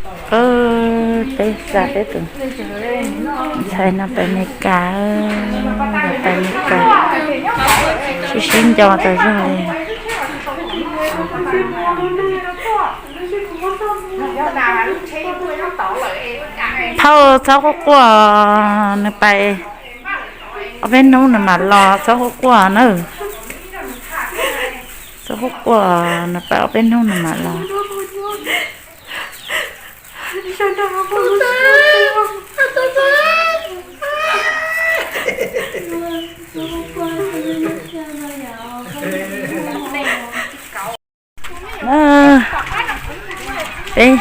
Peb xa peb tus ntxhais no pais Amelikas, pais Amelikas, sib sib nco tas zog li. Phauj, txhob quaj quaj, nws pais ob peb hnub nws mam los, txhob quaj quaj na. Txhob quaj quaj, nws pais ob peb hnub nws mam los. Peb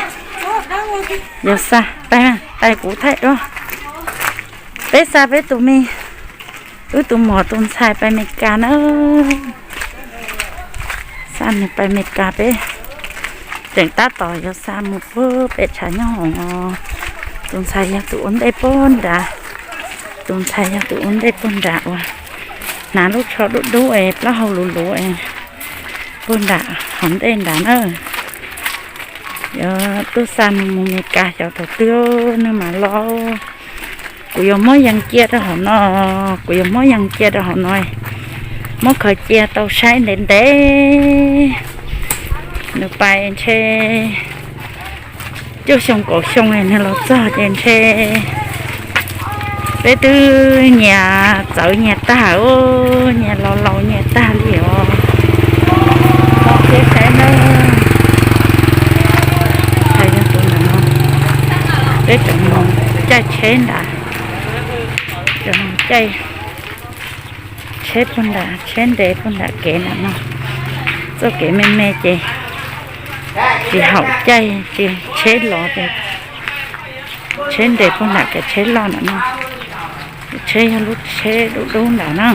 yuav xa, pais, pais kuv thaij duab. Peb xa peb tus me, wb tus muam tus ntxhais pais Amelikas na. Xa nws pais Amelikas, peb tseem tab tom yuav xa mus puag pem tshav nyob hoom os. Tus ntxhais yog tus ua ntej puag nrad, tus ntxhais yog tus ua ntej puag nrad uas hnav lub tsho dub dub es plaub hau luv luv es puag nram hauv ntej nrad na. Yuav tuaj xa nws mus Amelikas xyov thaum twg nws mam los. Kuv yuav muab yees cia rau hauv no, kuv yuav muab yees cia rau hauv no, muab khaws cia tau saib ntev ntev. Nws pais ntshe cuaj xyoo kaum xyoo nws los txog ces ntshe peb twb nyias txawv nyias tag, nyias laus laus nyias tag li os. Txhob thiab saib na. Yog tus ntawm no, peb tseem mus caij tsheb nrad, tseem mus caij tsheb puag nram, tsheb nres puag nram kev nram no. Txoj kev me me ces tsis haum caij, ces tsheb los ces tsheb nres puag nram kev tsheb loj nram no. Lub tsheb yog lub tsheb dub dub nram na.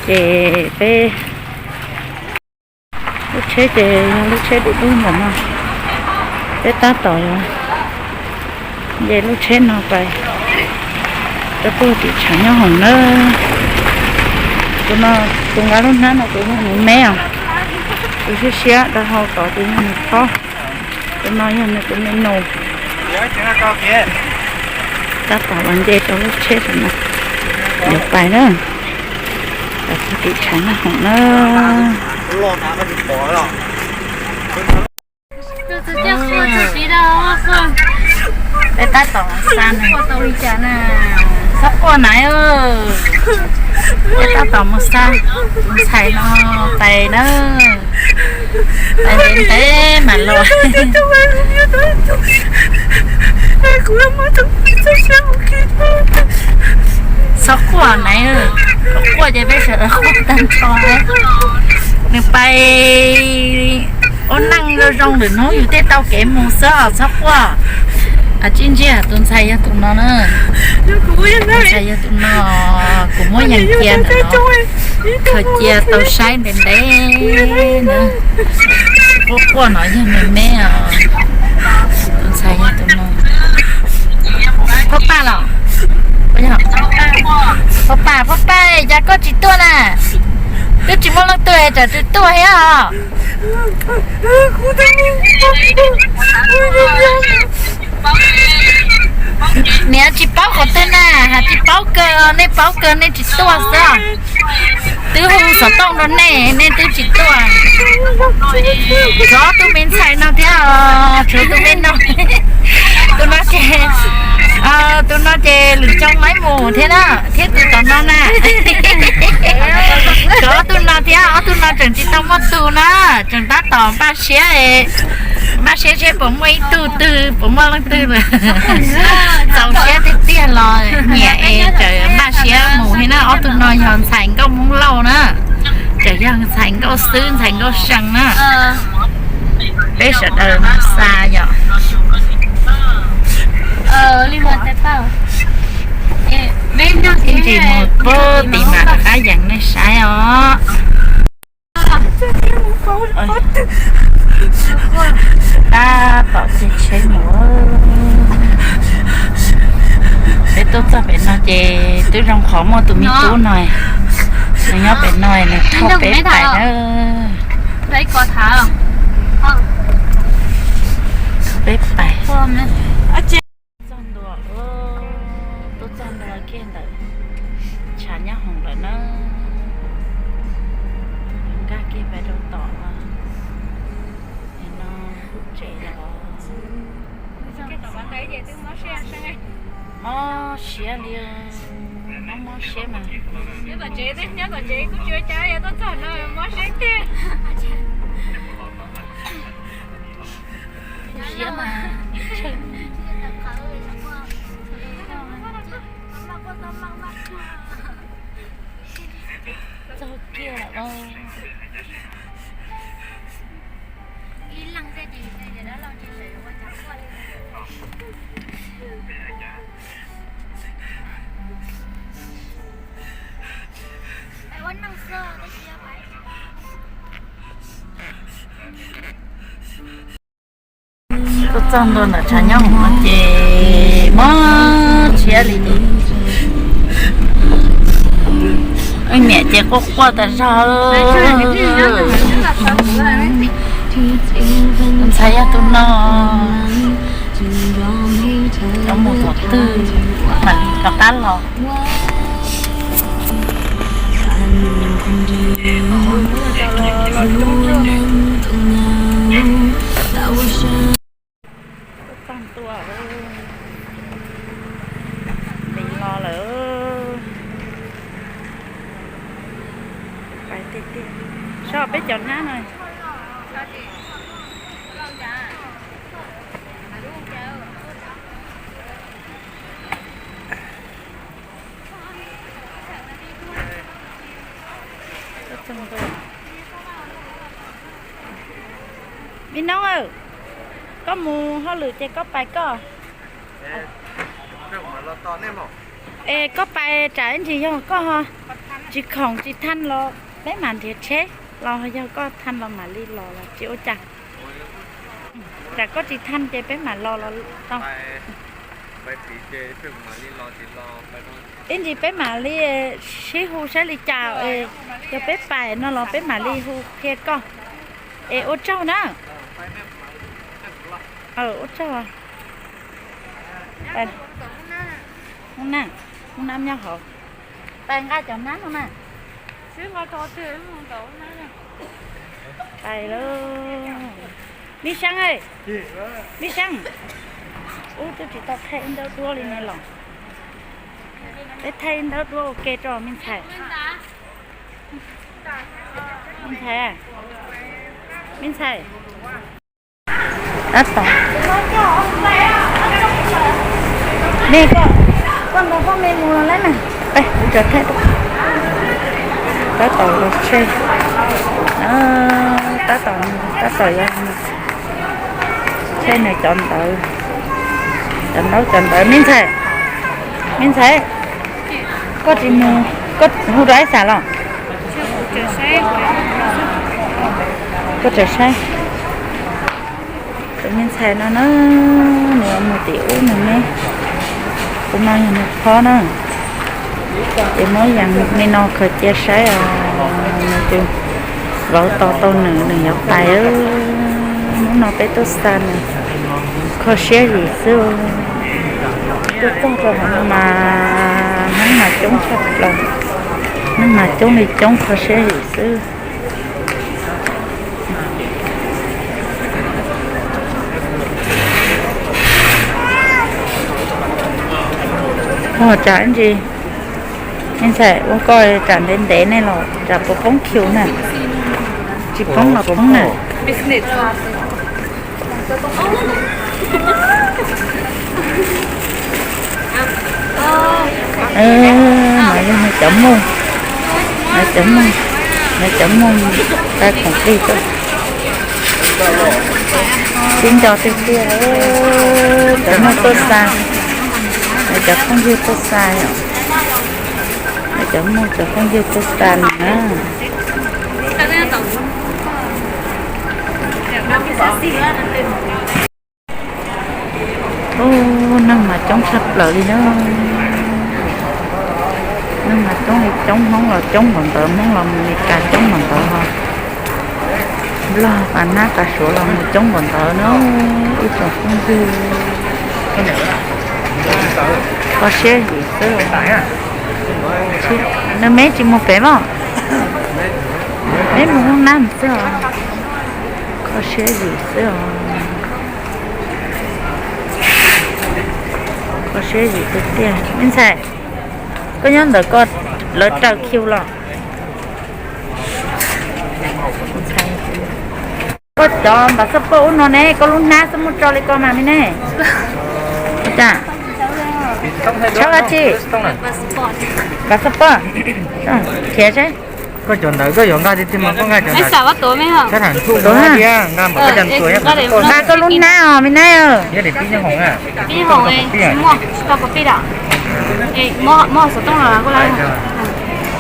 Ces peb, lub tsheb ces yog lub tsheb dub dub nram no. Peb tab tom nce lub tsheb no pais rau puag tim tshav nyob hoom na. Tus no, tus nqa lub hnab no tus yog nws me os. Tus siab siab rau hauv tod tus yog nws phob. Tus no yog nws tus me nus. Tab tom los nce rau lub tsheb no, yuav pais na. Pais puag tim tshav nyob hoom na. Peb tab tom xa nws. Txhob quaj na. Peb tab tom mus xa tus ntxhais no pais na. Pais ntev ntev mam los. Txhob quaj na, quaj ces peb sawv daws quaj tag nrho. Nws pais ua neej zoo zoo lwm hnub yus thiaj tau kev mus xwb, txhob quaj. Tsis ntsia, tus ntxhais yog tus no na. Tus ntxhais yog tus no, kuv muab yees cia ntawm no, khaws cia tau saib ntev ntev na. Quaj quaj no yog nws me os. Tus ntxhais yog tus no. Phob Paj los? Phob Paj, Phob Paj, cas koj tsis tuaj na? Twb tsis muaj leej twg es tsam tsis tuaj thiab os. Niam tsis paub qhov twg na, hais tsis paub kawg, nej paub kawg nej tsis tuaj xwb. Twb hu xov tooj rau nej, nej twb tsis tuaj. Tshuav ob tug me ntxhais no thiab, tshuav tus me no. Tus no ces, tus no ces lwm xyoo mam mus thiab na, thiab tus tom no na. Tshuav ob tug no thiab, ob tug no tseem tsis tau muaj tus na, tseem tab tom npaj siab, npaj siab seb puas muaj ib tug twg, puas muaj leej twg. Txaus siab tiag tiag los nyiam es tseem npaj siab mus thiab na. Ob tug no yog ntxhais nkauj Hmoob Lauj na, tseem yog ntxhais nkauj xwb, ntxhais nkauj seem na. Peb sawv daws mus xa yom. Ib ntsis mus puag tim mam rov qab yees nej saib os. Tab tom caij tsheb mus. Peb tuaj txog pem no ces twb zoo qhov muaj tus me tub no, nws nyob pem no nws thauj peb pais na. Thauj peb pais Txog ntua, tuaj txog ntua kiag ntawm tshav nyob hoom lawm na. Nkag kiag pais rau tom no, lub tsev los mob siab li, mob mob siab mas. Nyob tom tsev, nyob tom tsev kuj tsis ua cas, yog tuaj txog no mob siab tiag. Siab mas. Txog kiag lawm. Tuaj txog ntua ntawm tshav nyob hoom no ces mob siab li. Wb niam ces quaj quaj tas zog. Ntxhais yog tus no, cov mus thaum twg mam rov qab los. Tag ntua, pem los lawm. Pais tiag tiag. Soj peb cov hnab no. Me noob, koj mus hauj lwm ces koj pais koj. Es koj pais tsam ib ntsis yog koj ho tsis khoom tsis thaj los peb mam nrhiav tsheb los, yog koj thaj los mam li los los tsis ua cas. Tsam koj tsis thaj ces peb mam los los tau. Ib ntsis peb mam li sib hu saib li cas es yog peb pais no los peb mam li hu qhia koj. Es ua tsaug na. Ua tsaug. Hmoob nab, hmoob nab nyob hauv. Pais nqa cov hnab no na. Pais lawm. Me Seeb, Me Seeb, ub twb tsis tau thaij ib ntaub duab li ne los. Peb thaij ib ntaub duab ua ke rau me ntxhais. Me ntxhais, me ntxhais. Tab tom, me koj, koj nrog poj me mus los lawm na. Peb kuv tso thaij, tab tom los tsheb, tab tom, tab tom yuav tsheb nws cov ntawv, cov ntaub cov ntawv. Me ntxhais, me ntxhais, koj tsis mus, koj hu rau ib xas los? Koj tseem saib. Tus me ntxhais no na, nws mus tim ub nws ne, tus no yog nws phob na. Ces muab yam me no khaws cia saib os, nws tus vauv tos tau nws, nws yuav pais. Hnub no peb tuaj xa nws, kho siab zim xwb. Tuaj txog rau hauv no mas Hmoob mas coob tshaj plaws, Hmoob mas coob li coob, kho siab zim xwb. Ua cas ntsis, me ntxhais, ua koj tsam ntev ntev ne los tsam puas poob khiu na? Tsis poob los poob na. No yog nws cov muj, nws cov muj, nws cov muj, tag khoom plig tuaj. Sib nco tiag tiag, cov muj tuaj xa, nws cov phooj ywg tuaj xa yom. Nws cov muj cov phooj ywg tuaj xa nws na. Ub, neeg mas coob tshaj plaws li na. Neeg mas coob li coob, Hmoob los coob npaum ntawd, Hmoob los mus Meskas coob npaum ntawd ho. Nplog pas nab pas suav los mus coob npaum ntawd na. Ib tsoom phooj ywg. Kho siab zim xwb. Nws me tsis mus pem mas, me mus lub hnab xwb os. Kho siab zim xwb os. Kho siab zim tiag tiag. Me ntxhais, koj nyob ntawm ko, lawv raws kiu los. Koj cov npam xab poj ub no ne, koj lub hnab xab muaj tso li ko mas me ne. Tshab dab tsi? Npam xab poj. Khiav seb. Koj cov ntawd koj yuav nqa tiag tiag mas koj nqa cov ntawd. Nqa koj lub hnab os me ne.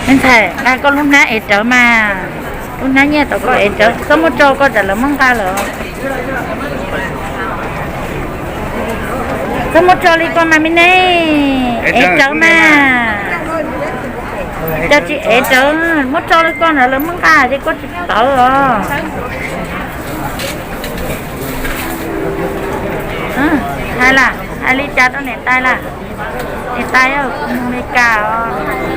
Me ntxhais, nqa koj lub hnab ev rawv mas. Lub hnab nyiaj tau koj ev rawv, xab muaj tso koj tsam lawv muab nqa lawm. Xab muaj tso li ko mas me ne, ev rawv mas. Cov tsis ev rawv, muab tso li ko ntawd lawv muab nqa ces koj tsis tawv os. Hais las, hais li cas rau niam tais las? Niam tais, kuv mus Amelikas os. Ntawd,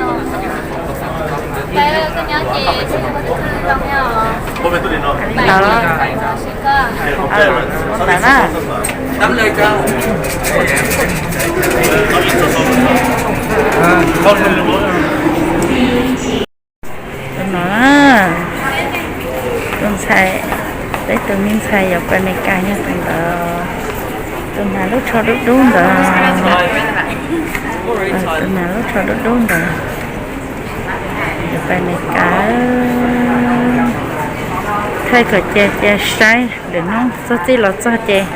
ntawd na. Tus no, tus ntxhais, peb tus me ntxhais yuav pais Amelikas yog tus ntawd, tus hnav lub tsho dub dub ntawd, tus hnav lub tsho dub dub ntawd, yuav pais Amelikas. Thaij kom cia cia saib lwm hnub txog txij los txog ces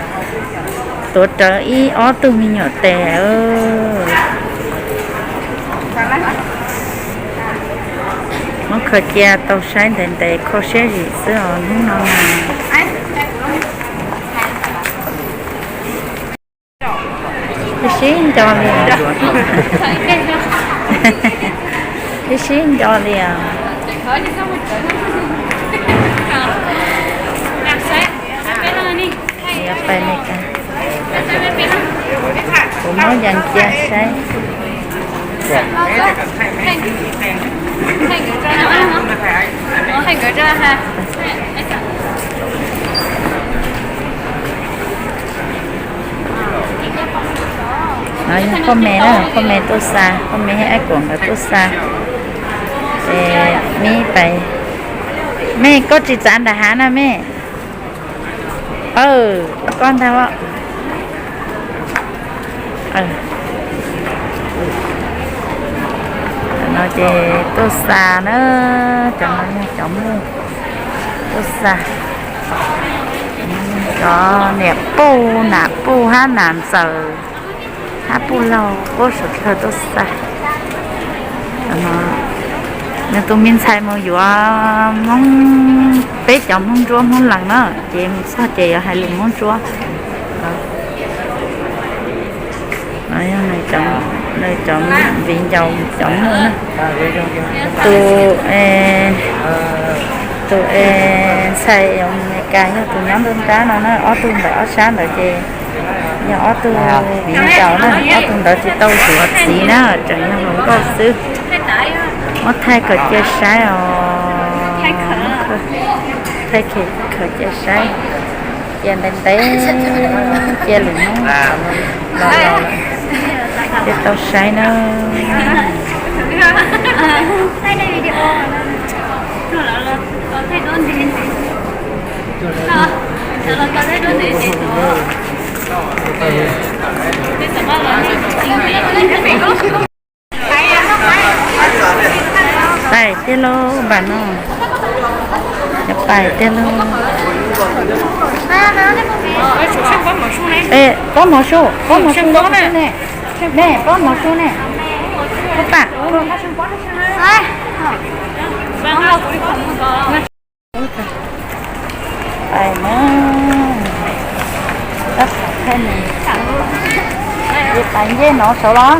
tuav rawv ib ob tug me nyuam tes. Muab kho cia tau saib ntev ntev kho siab zim xwb os hnub no na. Tib sib nco li, tib sib nco li os. Yuav pais Amelikas, kuv muab yees cia saib. No yog poj me na, poj me tuaj xa, poj me thiab Ab Kuam nkawd tuaj xa. Ces me pais, me koj tsis txav nram hav na me. Aw, koj ntag. No ces tuaj xa na, cov no yog cov muj tuaj xa. Cov niam puj nam puj hab nam ntxawm hab puj laug puab suav dlawg tuaj xa. Nws tus me ntxhais mus yuav Hmoob, peb cov Hmoob Ntsuab Hmoob Lees na, ces mus txog ces yuav hais lus Hmoob Ntsuab. No yog nws cov viv ncaus cov muj na. Tus, tus ntxhais Amelikas yog tus nyob nruab nrab no na, ob tug ntawm ob sab ntawd ces yog ob tug viv ncaus na, ob tug ntawd tsis tau yuav txiv na, tseem yog hluas nkauj xwb. Muab thaij kom cia saib os, thaij kom cia saib, cia ntev ntev, cia lwm hnub los los lawm thiaj tau saib na. Pais tiag lauj, npam no, pais tiag lauj. Pob mov su, pob mov su ne, ne pob mov su ne, pob pam. Pais na, tab tom thaij nws, pais ncej no saud los.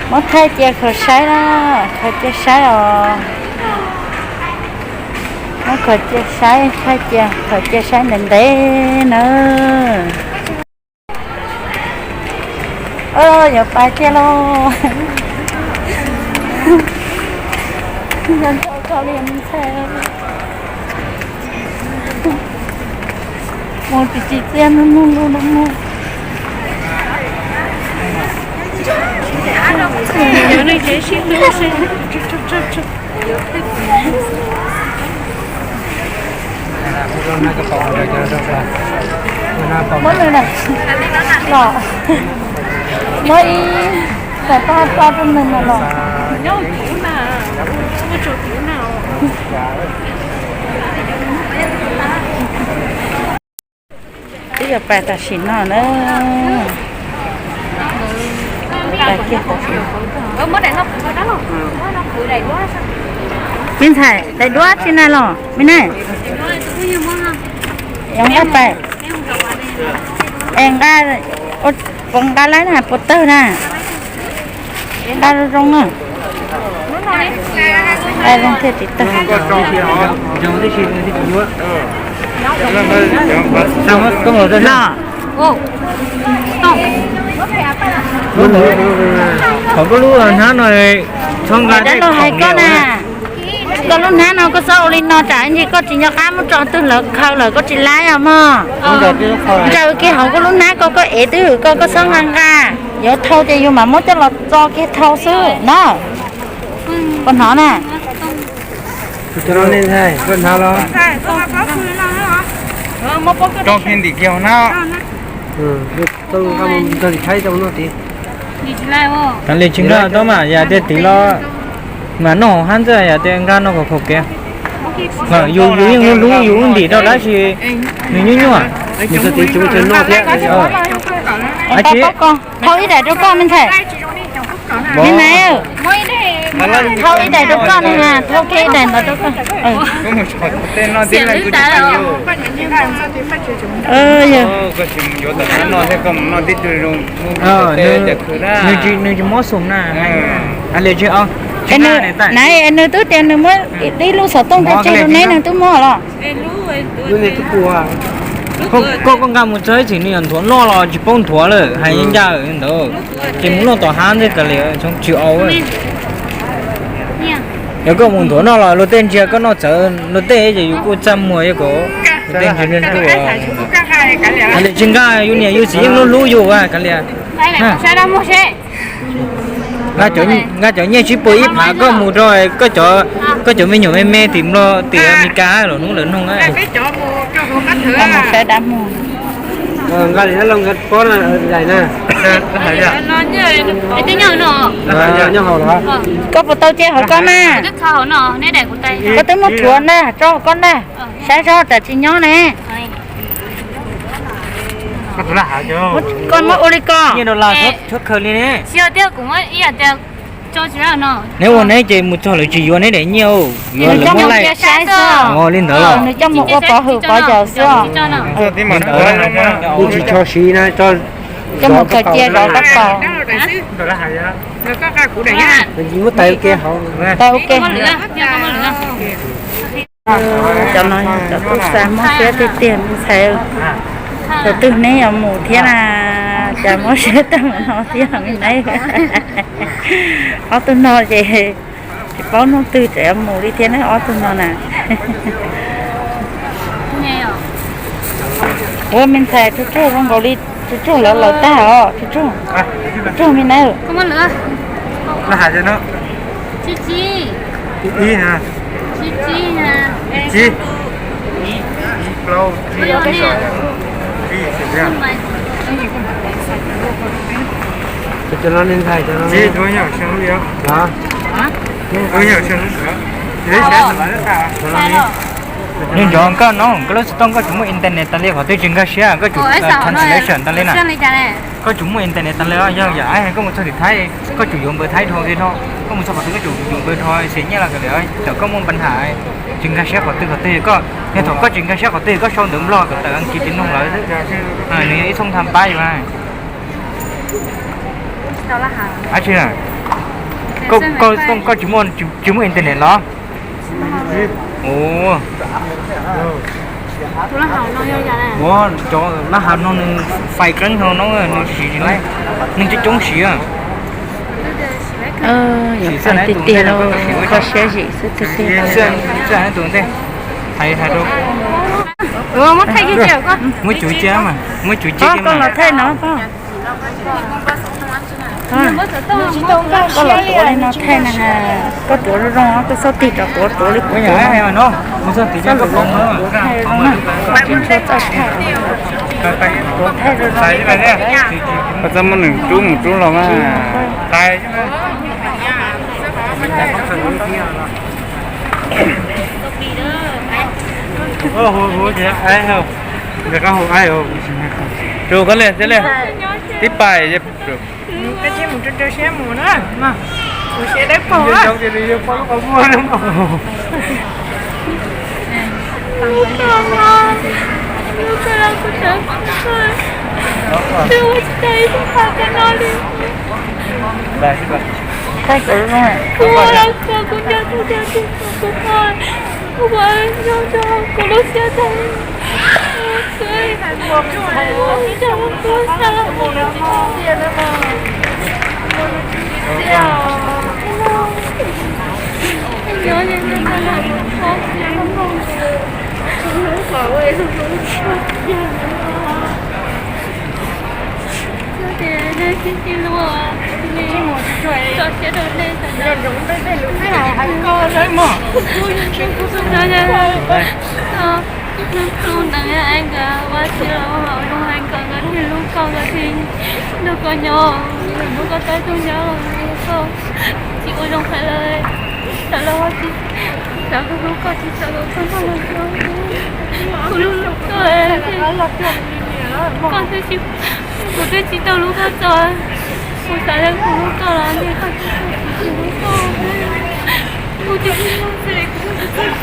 Muab thaij cia khaws saib na, khaws cia saib os. Muab khaws cia saib, thaij cia khaws cia saib ntev ntev. nawb. Yuav pais tiag lauj. Yog ntau koj li ntxhais. Mus tsis tsis txiaj nug nug lub no mus. Muab nws na, los muab ib, kom pab tso rau nws mas los. Twb yog pais tam sim no na. Pais kiag tam sim no. Me ntxhais, daim duab tsis na los me ne? Yog nqa pais. Es nqa, puas nqa lawm na, puas tawg na? Nqa zoo zoo na. Nqa zoo thiaj tsis tawg. Los. Thaum koj lub hnab no, txhob nqa dab laug hais koj na. Koj lub hnab no koj txhob ua li no tsam ib ntsis koj tsis nco qab muab tso twg lawv khaws lawm koj tsis laib os mog. Ncaws kiag hauv koj lub hnab ko koj ev twb hwm koj, koj txhob nqa nqa. Yuav thau ces yus mam muab coj los tso kiag thau xwb na. Koj hnov na. Koj hnov los? Tso kiag ntim kiag hauv hnab. Tau nqa mus nrog tim tshaib tau noj tid. Thaum li tsis nqa tau mas yam tias tim los mas noj hauv hab ntxwb, yam tias nqa no kom khaum kev. Yus, yus yeej hlub hlub yus lub ntim rau dab tsi nws nyuaj nyuaj. Thau ib daim rau koj me ntxhais. Me ntxhais, thau ib daim rau koj na, thau kiag ib daim ntawd rau koj. Nws tsis mob xum na. Nws twb tias nws muab ib lub xov tooj tseg rau neb, nws twb muab los. Koj, koj nqa mus txog ib txhis nws yuav nthuav noj los tsis paub nthuav lawm, hais ncaj ntawd. Ces mus noj tom hav ntej tas li, tsis au. Yog koj mus nthuav noj los luag tej ntsia koj noj txawv luag tej ces yus kuj txaj muag ib ko. Luag tej ntsia ntuj. Kav liam tsis nqa, yus niam yus txiv yeej hlub hlub yus kav liam. Nqa cov nyiaj tsib puas ib phav koj mus rau koj cov me nyuam me me tim Nplog tim Amelikas los hnub lawv noog. Koj puas tau cia hauv koj na? Koj twb muab rhuav ntag, tso koj ntag. Saib seb tsam tsis nyob ne. Koj muab ua li ko. Neb ua neb ces mus txog lawv tsis yuav neb daim nyiaj, yuav lawv muab laij. Li ntawd los nws coj mus ua pov hwm pov yawm xwb. Li ntawd, kuv tsis tso siv na, coj mus tso cia zov koj paus. Muab tais ua ke hauv. Tais ua ke. Cov no cov tub xa mob siab tiag tiag me ntxhais. Thaum twg neb yuav mus thiab na? Cas mob siab tag mus no thiab me nab? Ob tug no ces tsis paub hnub twg tseem yuav mus li thiab ne ob tug no na. Ua me ntxhais, tsuj tsuj zoo nkaus li tsuj tsuj lawv lawm tag os, tsuj tsuj, tsuj tsuj me nab. Nws nco koj no, koj lub xov tooj koj tsis muaj internet tas li, qhov twg tsis nkag siab, koj tsum translation tas li na. Koj tsum muaj internet tas li, yog yam koj mus txog tim Thaib, koj tsum yuav npawb Thaib dhau li no, koj mus txog qhov twg koj tsum yuav npawb dhau, xim nyiaj los kav liam, txawm koj muaj npa nham, tsis nkag siab qhov twg qhov twg, koj yog thaum koj tsis nkag siab qhov twg koj sau ntawv Nplog kom tawm Askiv ces noog lawv xwb. Nws yog ib txhooj tham pab yus. Ab tsi, koj tsis muaj, tsis muaj internet los? Ua, Ua cov lab hav no nws fais qeeb no no nws siv, nws coob coob siv. Yog tiag tiag los kho siab zim xwb tiag tiag. Muab cuv cia mas, muab cuv cia koj los thaij no. Koj los tuav li no thaij na, koj tuav zoo zoo, koj txhob tig rov tuav, tuav li kuv tuav. Koj txhob muab nws rub mus rub los mas. Rub koj li, tib pais. Hnub ntawd Ab nkawd ua tsis los, zoo hais kom nkawd thiaj hlub koj, nkawd thiaj nrog koj nyob, muab koj tab tuaj nyob los koj tsis ua zoo hais lawm, xav los tsis xav, kuv hlub koj tsis xav kom koj nrog lawv nyob. Kuv hlub koj, koj twb tsis, kuv twb tsis tau hlub koj txog, kuv xav tias kuv hlub koj los ntshe koj tsis tau hlub koj. Kuv tsis tau hlub xwb, kuv tsis tau hlub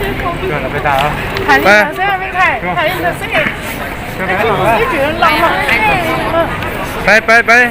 koj. Pais, pais, pais.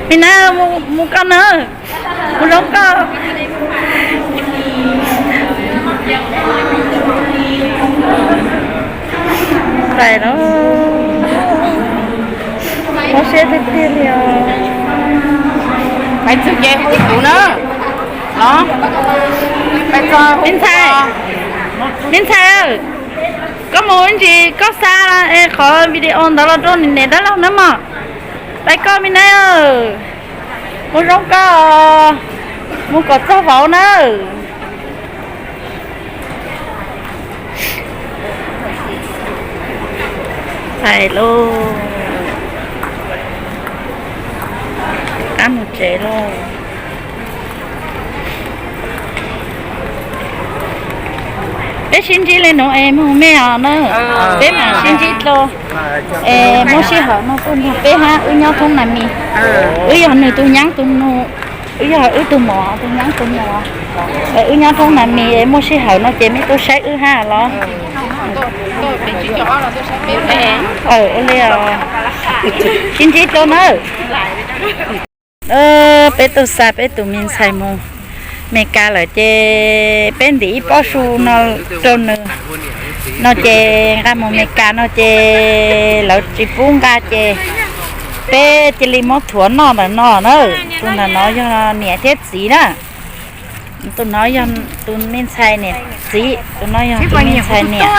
Nim no mus koj na, mus zoo koj. Pais los, mob siab tiag tiag li os. Pais txog ces hu kuv na. Los, pais txog. Me ntxhais, me ntxhais, koj mus ib ntsis koj xa es qhov video ntawd los rau niam niam dab laug na mog. Pais koj me na, mus zoo koj, mus kom txog vauv na. Pais lauj, rov qab mus tsev lauj. Peb sib ntsib li no es mus me os na, peb mam sib ntsib dua. Es muaj sij hawm no tuaj nrog peb hab, wb nyob thoob nas mis. Wb yog nws tus nyab tus nus, wb yog wb tus muam tus nyab tus nus. Wb nyob thoob nas mis es muaj sij hawm no ces mej tuaj saib wb hab los. Ua li, sib ntsib dua nawb. Peb tuaj xa peb tus me ntxhais mus Meskas lawm ces peb ntim ib pob su no rau nws no ces nqa mus Meskas no ces lawv tsis pub nqa ces peb cia li muab thuav noj ntawm no na. Tus ntawm no yog niam thiab txiv na. Tus no yog tus me ntxhais niam txiv, tus no yog tus me ntxhais niam.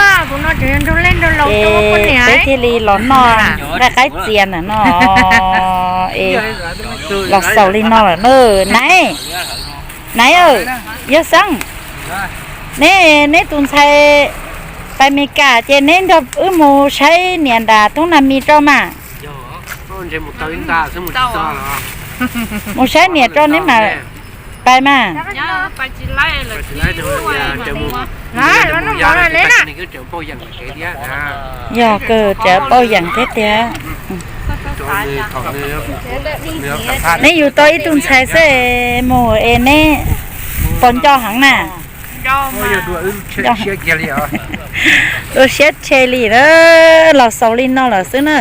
Ces peb thiaj li los noj nqaij qaib txias ntawm no es los xaus li no lawm na. Naiv, naiv, yawg Xeeb, neb, neb tus ntxhais Pais Mes Kas ces neb nrog wb mus saib niam nram Tub Nas Mis rau mas. Mus saib niam rau neb mas pais mas. Yog kawg, tseem pauj yeem thiab tiag. Neb yug tau ib tug ntxhais xwb mus es neb puas nco heev na? Ua siab tshe li na, los xaus li no lawm xwb na.